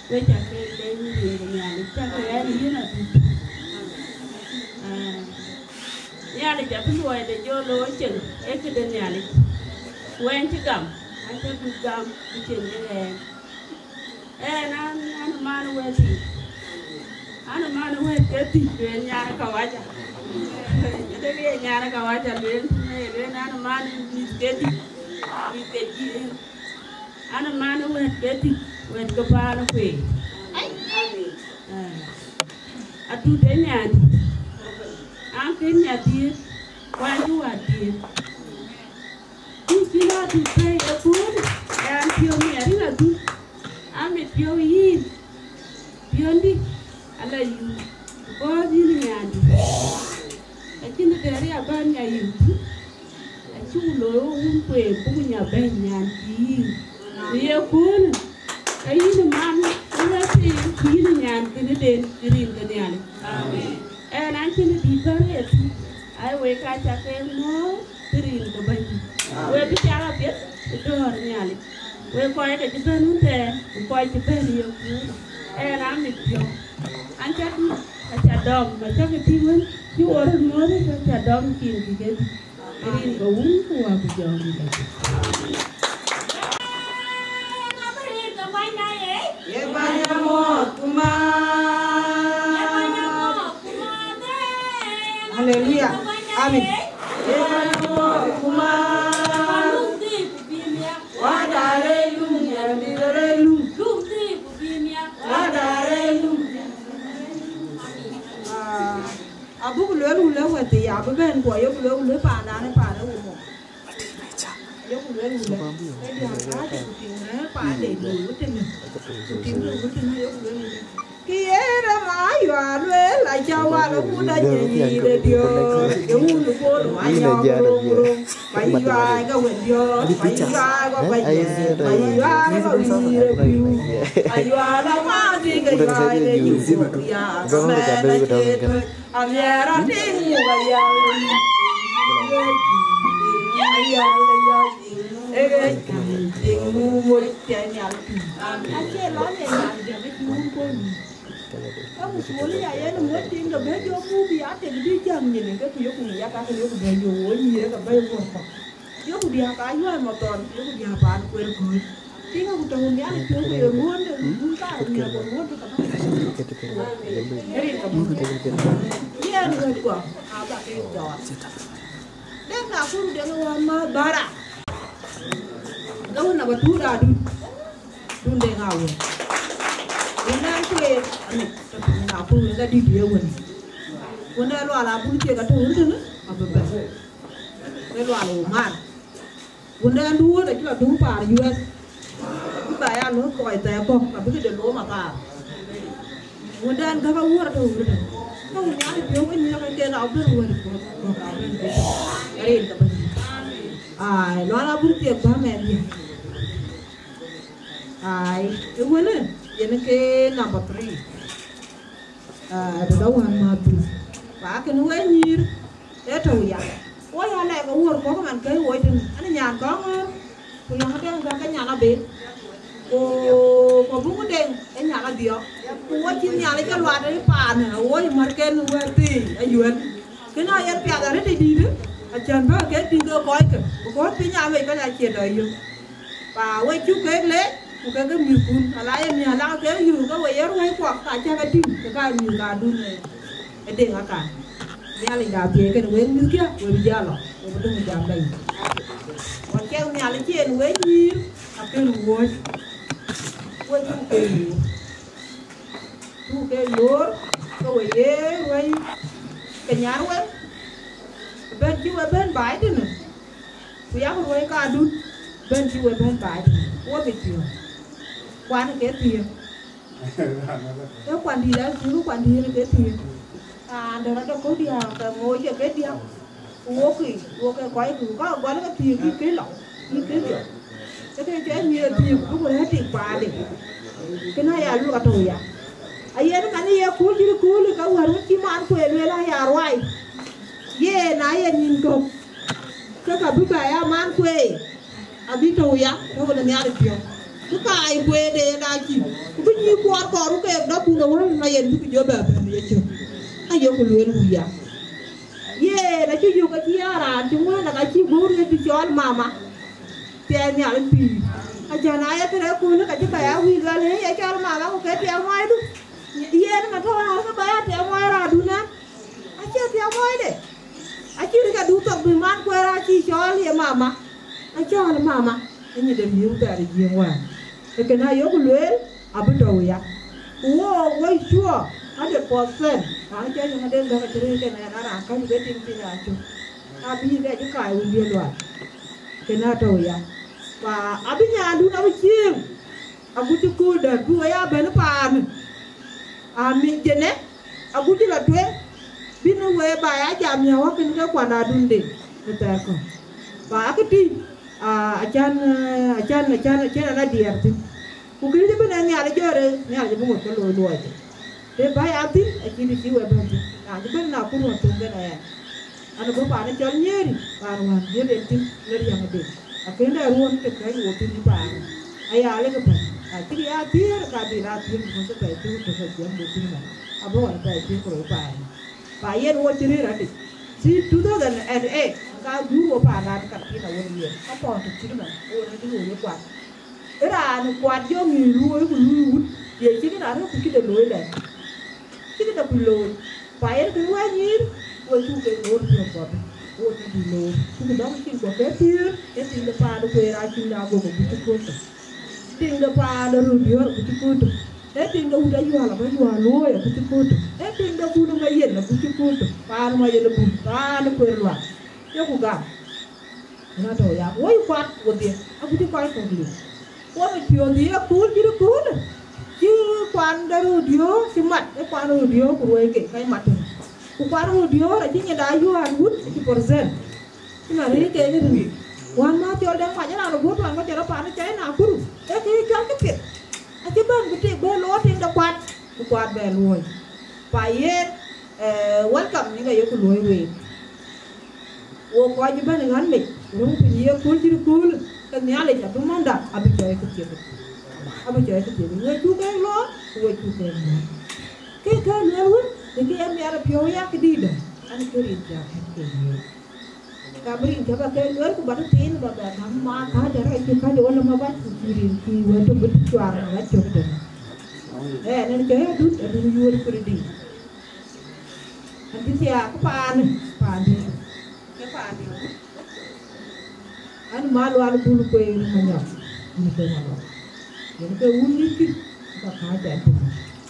wek ca keek leec në rin ke Nhialic, cak ɣɛn yïn adut. Ah. Nhialic abï luɔi de jɔ looi cieŋ, ee këde Nhialic. Wɛ̈ny cï gam, an cä duk gam bï cieŋ de ɣɛn. Ɣɛn an, an man wɛ̈t thïn. An man wɛ̈t ke thïn, lueel nyan ë kawaja. Ade ke ye nyan ë kawaja lueel, lueel an man mïth ke dït, mïth ke jiëër. An man wɛ̈t ke thïn, wɛ̈t ke paan kueer. Adut ë nyandït, an, kën nyadhiëth, ku an, cï wädhiëth. Ku cïn adut pɛ̈i ë kööl, ë an, piɔ̈u miɛt rin adut, amit piɔ̈u yïn, piɔ̈ndï, ala yum, because yïn nyandït. Acïn dɛ̈t ya bän nya yum, acï ku looi wun kueer, buk nya bɛ̈ny nyan yïn. Në ye kööl, ke yïn man, ë wɛ̈t piny, ku yïn nyan kënë den, ë rin ke Nhialic. Amen. Ɛn an cïn dït bän ë thïn, ai wek ka ca ke mɔ̈ɔ̈r, kë rin ke Bɛ̈nydït. Wek bï cak apiɛth ë dɔ̈ɔ̈r Nhialic. Wek kɔc ke cï bɛ̈n wun thɛɛr, ku kɔc cï bɛ̈n ye kuur. Ɛn amit piɔ̈u. An ca dut, aca dɔm, acä ke tïŋ wën, cï wɔ röt mɔ̈ɔ̈th, aca dɔm cin kï kedï. Rin ke wun ku wä ku jɔŋ dït. Ye bäny amuɔɔth ku maan. Haleluya. Amen. Ye bäny amuɔɔth ku maan. Wada rei lum, ya dït rei lum. Wada rei lum. Ah, abuk lueel wulë wɛ̈t ya bï bɛ̈n kuɔ, yok lueel wulë paandan ë paan ë wumɔ. Yok lueel wulë, ke diäär kääc ku tiŋ rɛ̈ɛ̈r paande, lueel wutënë, ku tiŋ rɛ̈ɛ̈r wutënë, yok lueel wulë. Kë ye rem ayual lueel, acä wal akut anyiny yïn ë diöör, ye wun ë bol wanyɔɔk röŋ röŋ, ba yï yuaai ke wën diöör, ba yï yuaai ke bɛ̈nyde, ba yï yuaai ke wïïr ë pïu. Ayual amäthii ke yuaai ke nyuuth ya, ke mɛɛn acie tɔ̈c. Amiɛɛr atïŋ muk ayal, ayal, ayal, ee, tiŋ muk moc tiɛɛl nhial pïïr. Acie lɔn ee nhial jam ë cï wun kony. Ka ku cuöl ya yen moc tiŋ ke bɛ̈c jɔ muk bï a tek bï jam nyin, ke ku yok ŋic aka ke yok bɛ̈c yo wo nyïïr ke bɛ̈c guɔ̈p kɔ̈k. Yoku diäk aa yuäär mathɔn, yoku diäk paan kueer kööc. Tiŋ aku tɔ̈u nhial ë piɔ̈u ku ye ruɔ̈ɔ̈nde, dun kaar nhial ku ruɔ̈ɔ̈nde ka bä. Rin ka bä. Yɛn wɛ̈ɛ̈tkua aa bä ke jɔɔr. Dek na kuru dek ë wä ma bara. Ke wën na bä tuut aa dut. Dun dek aa wën. Wën na kueer, ani, na kuru ka dït ye wën. Wën na lual abun ciek atɔ̈ wën tënë, abï bɛ̈n. Ke lual ë mar. Wënden duööt acï lɔ döŋ paar yuɛth. Bï ba ya lɔ kɔc thɛɛr kɔ̈k, abï këde loom apaar. Wënden gäk awuɔ̈r atɔ̈ wëëtde. Ka wun nhial piɔ̈u ke nyiëëk ke kek abï wëët kɔ̈k, kɔ̈k abï wëët. Rin ke bɛ̈ny. Ai, lual abï thiek bä mɛn yïn. Ai, ë wënë, yen ke number three. Ah, tëde wään mäth bï. Ba kënë wek nyïïr, ee tɔ̈u ya. Wok ya lɛɛk ë wuɔ̈r kɔ̈k man ke woi tënë. Ani nyan kɔ̈k ŋɔ̈ɔ̈r, ku yɔŋ dɛ̈ŋ dɔ̈k ke nyan abël. Ku, ku buŋ dɛ̈ŋ ë nyan adhiɔ̈k. Ku wok cïn Nhialic ke luat ë paan, awoi märken wɛ̈ɛ̈r thii ayuɛ̈n. Kënë ayen piath arëët ë dïïtë, acän bä ke tïŋ ke kɔckë, because piny amec kɔc acie tɔ yök. Ba we cuk kek leec, ku kek ke mïthkun, ala ye miäk lak ke yök ke we ye ruɔ̈i kuɔk, ka cä ke tïŋ, ke ka mïth ka dun ë, ë deŋ akan. Nhialic da thiëëc kën wek mïthkiɛ̈, we bï jal lɔ, we bï döŋ jam da yic. Wɔ cɛk Nhialic cï en wek nyïïr, akën wuɔ̈c, we cuk kek yök. Cuk kek yök, ke we ye ruɔ̈i ke nyar wek, bɛ̈n cï we bɛ̈n baai tënë. Ku yak ruɔ̈i kadun, bɛ̈n cï we bɛ̈n baai tënë, wo bï thiɔ̈k. Kuan ke thiëëk. Ee kuan dïït a thiëëk, kuan dïït ke thiëëk. Raan dɛ̈ rɔt de kɔ̈u diäk, ke moc ke diäk. Ku wokï, wok ke kɔc ku ka gɔl ke thiëëk, yï ke lɔ, yï ke dhiɔp. Ke ke cɛ nyïïr thiëëk, ku ku rɛ̈ɛ̈r tik paande. Kënë aya luɔk atɔ̈u ya. Ayen man ye kööl cït kööl, ka wär wën cï man kueer lueel aya ruai. Yen aye nïn kök. Ke ka bï bɛ ya man kueer, abï tɔ̈u ya, tɔ̈u në Nhialic piɔ̈u. Bï kaai kueer de yen aa cï, ku bï nyïïr kuɔɔr kɔɔr ku keek dɔ̈kkun ë wël, na yen bï ku jɔ bɛ bɛ̈n ye cök. Ayeku lueel ku ya. Yen acï yök acï ya raan cï ŋuɛ̈n, ka cï goor ye bï cɔɔl mama. Thiɛɛi Nhialic pïïr. Acän aa ye kënë köölë ka cï bɛ ya wïc luɛl, ee, ye cɔɔl mama ku ke thiɛɛi muɔɔcdu. Yen ëmën tɔ̈u ɣɔn ke bɛ ya thiɛɛi muɔɔc raandun ëmën. Acie thiɛɛi muɔɔcde. Acï rïk adu thok bï man kueer acï cɔɔl ye mama. Acɔɔl mama. Ë nyin de riëëu thɛɛr ë Jiëëŋ wään. Ee kënë ayeku lueel, abï tɔ̈u ya. Ku wook, wok cuɔ, Hundred percent. Raan cä yïn adɛ̈ dɔ̈k acï rëër kën ɣɛn, a raan käc ke tiŋ piny acök. Abï ke cï kaai wun diëë lual. Kën atɔ̈u ya. Ba abï nyaandun abï cieŋ. Agut cï kööl dɛ̈t, bï we ya bɛ̈n paanë. Ami jënë, agut cï la tueŋ, bï në we ba ya jam ya wä kën ke kuandadun de në thɛɛr kɔ̈u. Ba akë tïc, aa, acan, aa, acan, acan, acan an adiɛɛr thïn. Ku kën cï bï në Nhialic jɔ̈ɔ̈r, Nhialic abï ŋot ke looi luɔi thïn. Të bä ya thïn, acïn të cï we bɛ̈n thïn. Raan cï bɛ̈n na kur ɣɔn töŋ kën aya. An, bï paan cɔl Nyeri, paan wään dhiëth en thïn në riäŋde. Akënde ruɔ̈n të kɛ̈c wo thïn paan. Aya lek pɛ̈n. Na cïk ya thiëër, ka bï la thiëër, ku bï pɛ̈i thiëër ku tök jiɛm wo thïn man. Abï ɣɔn pɛ̈i thiëër ku rou paan. Pa yen wo cï rëër adï. Since two thousand and eight, ka jur wo paan raan kat pin awën yen. Ka pɔ̈n tök cït man, wo rɛ̈t wo ye kuat. Ë raan kuat jɔ ŋic luööi ku luui wut, ye cïk raan rɔt ku cï de looi lɛ̈k. Cïk de ku looi. Pa yen kën wɛ̈ɛ̈c nyïïr, wo cuk ke loor piɔ̈u kɔ̈th, wo cï bï loor. Cuk dɔm cin kɔ̈th ke thiëër, ke tiŋ de paan kueer acïn de agok agut cï kööl tök. Tiŋ de paan de röt diɔ̈ɔ̈r agut cï kööl tök. Ee tiŋ de wut ayual abä yual looi agut cï kööl tök. Ee tiŋ de bun ë mayen agut cï kööl tök. Paan mayen ë bun, paan kueer luaak. Yeku gam. Ëna tɔ̈u ya, woi kuat wodhie, agut cï kɔc kɔ̈k liu. Won ë piɔ̈ɔ̈th ye kuul cït kuul, cï kuan de röt diöör cï mat, ë kuan röt diöör ku ruöi ke ka mat tënë. Ku kuan röt diöör acï nyinda yuään wut, acï percent. Cï man rëër kek rin. Wään ma cɔl dɛŋ mac ëna në guöt wään ka cɔl apan ë cai na kuru, ee kë cɔl kë piɛth. Acï bɛ̈n bï tik bɛ loor tiŋ de kuat, ku kuat bɛ luööi. Pa yen, eh, welcome yïn ayeku luöi week. Wo kɔc ëbɛ̈n ë ɣän mec, röŋ piny ye kööl cït kööl, ke Nhialic abï mända abï cɔɔi kë thiek. Abï cɔɔi kë thiek. We cuk ke lɔ, ku we cuk ke lɔ. Ke kë luel wën, në kë ye miɛt ë piɔ̈u ya këdïïtdä, an, kë rin cä kɛ̈c ke lueel. Ka bï rin cä bä ke lueel, ku bä tëthiin bä bɛ gäm ma kääc arɛɛc cï kääc ë ɣöl ë mabac, ku cï rin cï wël tök bï cuar në ɣäc cök tënë. Ɣɛn en cä ye adut, adun yuöör këdï. An cï thiaak paanë, paandï, ke paandï. An, Malual Bul Kueer Manyɔk, yïn ke Manyɔk. Yen ke wun ŋickï, ka kääc ɛn tënë.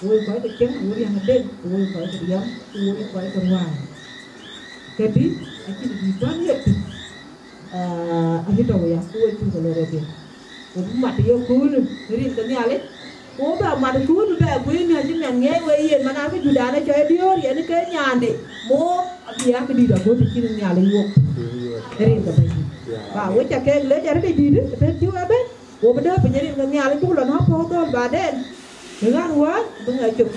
Woi kɔc ke cieŋ, woi riäŋ ë deŋ, woi kɔc ke riɛm, woi kɔc ke ruääi. Këdï, acïn bï bän yek thïn. Ah, acï tɔ̈u ya, ku wek cuk ke lɔ rɔt ye. Ku bï mat ye köölë, në rin ke Nhialic. Ku bɛ mat köölë bɛ guëër miäk cï miɛt ŋiɛc wei yen, man aa ke Judan ë cɔɔi diöör, yen ke nyaande. Mook abï ya këdït ago të cïn Nhialic wok. Në rin ke Bɛ̈nydït. Ba wek ca keek lec arëët ë dïït, ë tëk cï wek bɛ̈n. Wo bï dɛ̈p piny rin ke Nhialic, cuk lɔ nɔ̈k puɔ̈u dhɔ̈l baden. Në ɣän wääc, bï ŋɛk cök.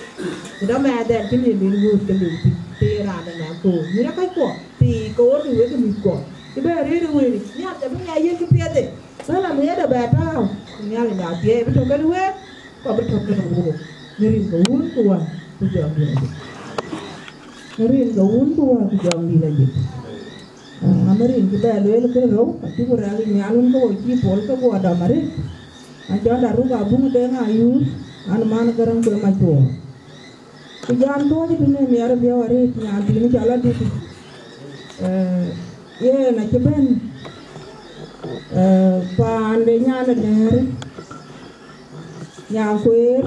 Ku dɔm mɛɛthɛn cï lim rin wuut ke lim thïn, të ye raan de ŋɛk koor. Mït ë kɔckuɔ, thii ke ɣöt wek ë mïthkuɔ. Cï bɛ rëër ë wëëric, Nhialic abï ŋɛk yiëk cï piɛth ë. Bä la miɛt ë bɛ tääu, ku Nhialic na thiëëc bï tök kën week, ku abï tök kën wook. Në rin ke Wun ku Wä ku Jɔŋdït Lajik. Në rin ke Wun ku Wä ku Jɔŋdït Lajik. Aa, Amerin cï bɛ lueel kë rou, acï ku rɛɛk ë nhial wën ke wo cï pol ke guɔ dɔm arëët. Acɔl Aruk Abuŋ Deŋ Ayuur, an, man Gäräŋ Kueer Macuɔɔr. Ku jam tuɔɔc tënë miɛt ë biɔu arëët, nyan thiin cɔl Adït. Ee, yen acï bɛ̈n, ee, paan de nyan ë Lɛ̈ɛ̈r, nyan Kueer,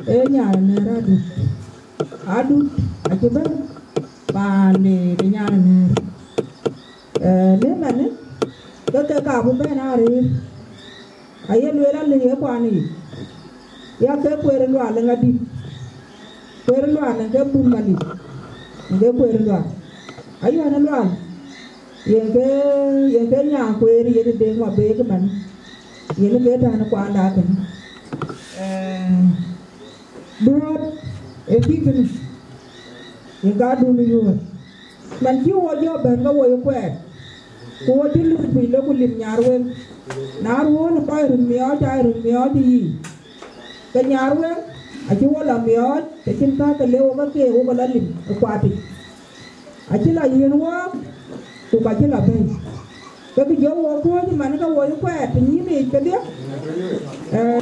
ee nyan ë Lɛ̈ɛ̈r Adut. Adut acï bɛ̈n paan de, de nyan ë Lɛ̈ɛ̈r. Ee, në manë, ke ke ka bï bɛ̈n arëër, aye lueel alë ye kuan yic, ya ke Kueer Lual ë ŋadï. Kueer Lual ë ke Bun Malith, ë ke Kueer Lual. Ayuan Lual, yen ke, yen ke nyan Kueer, yen ë Deŋ Mabeek man, yen ke tän kuanda kënë. Ee, Duɔ̈ɔ̈t ë kï kënë, yen ka dun yuöör. Man cï wo jɔ bɛ̈n ke wo ye kuɛɛt, ku wo cï lim piny lɔ ku lim Nyarweŋ. Na ruɔ̈ɔ̈n ë kɔc röt miɔɔc, aa röt miɔɔc ë yiic, ke Nyarweŋ acï wo lɔ miɔɔc, ke cïn ka ke lëu wo ke keek, wo ke lɔ lim ë kuatic. Acï lɔ yiën wɔɔk, ku ka cï lɔ bɛ̈i. Ke bï jɔ wo kuɔ̈ɔ̈c man ke wo ye kuɛɛt piny yïn yiic kedhie. Ee.